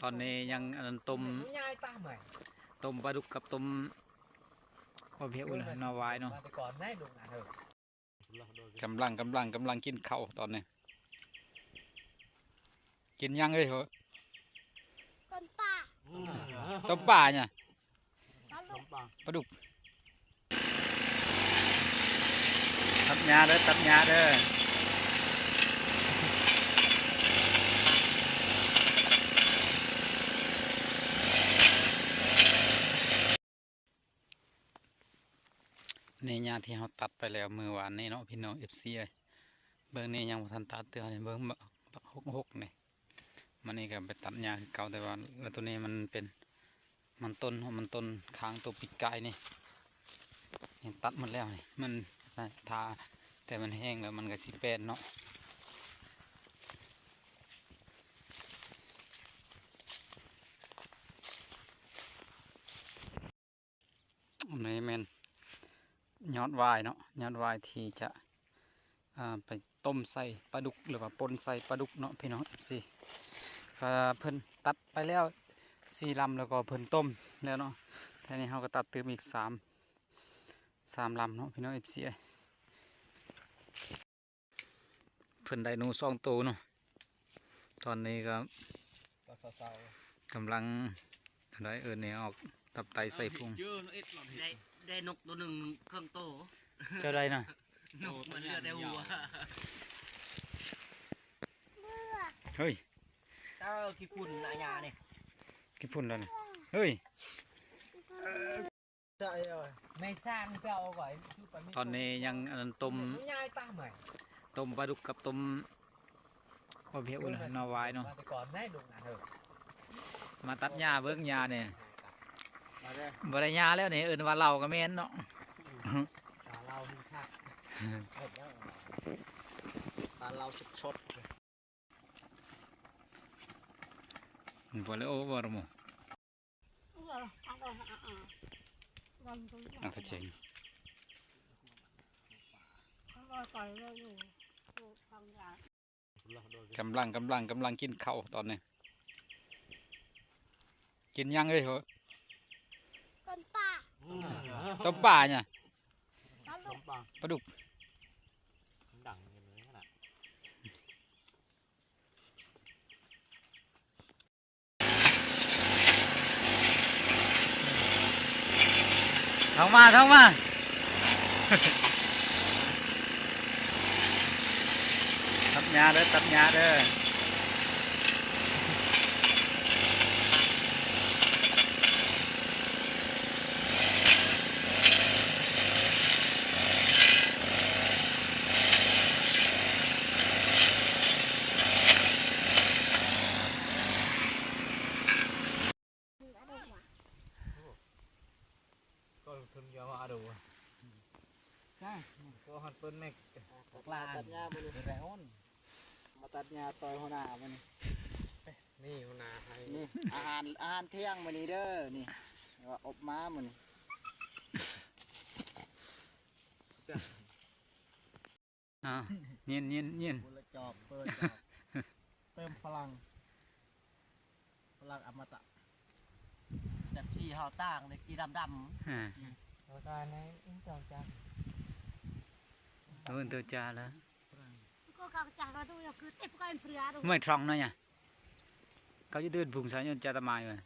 ຕອນນີ້ຍັງອັນນັ້ນ ຕົ້ມ ຕົ້ມປາດຸກກັບຕົ້ມ ບໍ່ເພວນະ ໜໍ່ຫວາຍເນາະ. ກຳລັງ ກຳລັງ ກຳລັງກິນເຂົ້າຕອນນີ້. ກິນຫຍັງເອີຍ? ຕົ້ມປາ ຕົ້ມປາຫຍັງ? ປາດຸກ ປາດຸກ. ຕັດຫຍ້າເດີ ຕັດຫຍ້າເດີ. ນີ້ຫຍ້າທີ່ເຮົາຕັດໄປແລ້ວມື້ວານນີ້ເນາະ ພີ່ນ້ອງເອັຟຊີເອີຍ. ເບິ່ງນີ້ຍັງບໍ່ທັນຕັດເທື່ອນີ້ ເບິ່ງບັກ ບັກຫົກຫົກນີ້. ມານີ້ກໍໄປຕັດຫຍ້າຄືເກົ່າ ແຕ່ວ່າ ແລ້ວໂຕນີ້ມັນເປັນມັນຕົ້ນ ມັນຕົ້ນຄ້າງໂຕປີກາຍນີ້ ຍັງຕັດໝົດແລ້ວນີ້. ມັນຖ້າແຕ່ມັນແຫ້ງແລ້ວມັນກໍຊິແປນເນາະ. ອັນນີ້ແມ່ນຍອດຫວ້າຍເນາະ ຍອດຫວ້າຍທີ່ຈະ ອ່າ ໄປຕົ້ມໃສ່ປາດຸກ ຫຼືວ່າປົ່ນໃສ່ປາດຸກເນາະ ພີ່ນ້ອງເອັຟຊີ. ກໍເພິ່ນຕັດໄປແລ້ວສີ່ລຳ ແລ້ວກໍເພິ່ນຕົ້ມແລ້ວເນາະ. ແລ້ວນີ້ເຮົາກໍຕັດຕື່ມອີກສາມ ສາມລຳເນາະ ພີ່ນ້ອງເອັຟຊີເອີຍ. ເພິ່ນໄດ້ໜູສອງໂຕເນາະ. ຕອນນີ້ກໍ ກໍເຊົາໆ ກຳລັງ ໄດ້ເອີ້ນແນວອອກຕັບໄຕໃສ່ພຸງ. ໄດ້ ໄດ້ນົກໂຕໜຶ່ງເຄິ່ງໂຕ. ເຈົ້າໄດ້ນະ? ນົກມັນເຫຼືອແຕ່ຫົວ. ເຮີ້ຍ ເອີ ຂີ້ຝຸ່ນອາຍານີ້ ຂີ້ຝຸ່ນແລ້ວນີ້. ເຮີ້ຍ ຕອນນີ້ຍັງອັນນັ້ນ ຕົ້ມ ຕົ້ມປາດຸກກັບຕົ້ມ ບໍ່ເພວນະ ໜໍ່ຫວາຍເນາະ. ມາຕັດຫຍ້າເບິ່ງ ຫຍ້ານີ້ ບໍ່ໄດ້ຫຍ້າແລ້ວນີ້ ເອີ້ນວ່າເຫຼົ້າກໍແມ່ນເນາະ. ປາເຫຼົ້າຄັກ ປາເຫຼົ້າສົດໆ. ກຳລັງ ກຳລັງ ກຳລັງກິນເຂົ້າຕອນນີ້. ກິນຫຍັງເອີຍ? ຕົ້ມປາ ຕົ້ມປາຫຍັງ? ປາດຸກ ປາດຸກ. ເຂົ້າມາ ເຂົ້າມາ. ຕັດຫຍ້າເດີ ຕັດຫຍ້າເດີ. ກໍເພິ່ນຢ່າມາດູ ກໍຫັ້ນເພິ່ນແມັກ ບັກຫຼານ ມາຕັດຫຍ້າມື້ນີ້ ມາຕັດຫຍ້າຊ່ອຍຫົວໜ້າມື້ນີ້. ນີ້ຫົວໜ້າໃຫ້ ນີ້ອາຫານ ອາຫານທ່ຽງມື້ນີ້ເດີ ນີ້ວ່າອົບມາມື້ນີ້. ອ້າວ ຍິນ ຍິນ ຍິນ ຄົນລະຈອກ ຄົນລະຈອກ. ເຕີມພະລັງ ພະລັງອະມະຕະ. ເປັບຊີເຮົາຕ່າງເດ້ ສີດຳໆ. ເອີ ເຮົາກະໃນອິນຈອງຈັກ ເອີ ເອີ ເຈົ້າຈາລະ. ເມື່ອຍທຣອງເນາະຍາ ເຂົາຢູ່ເດີນພຸງສາຍຍົນຈາຕະມາຍວ່າ.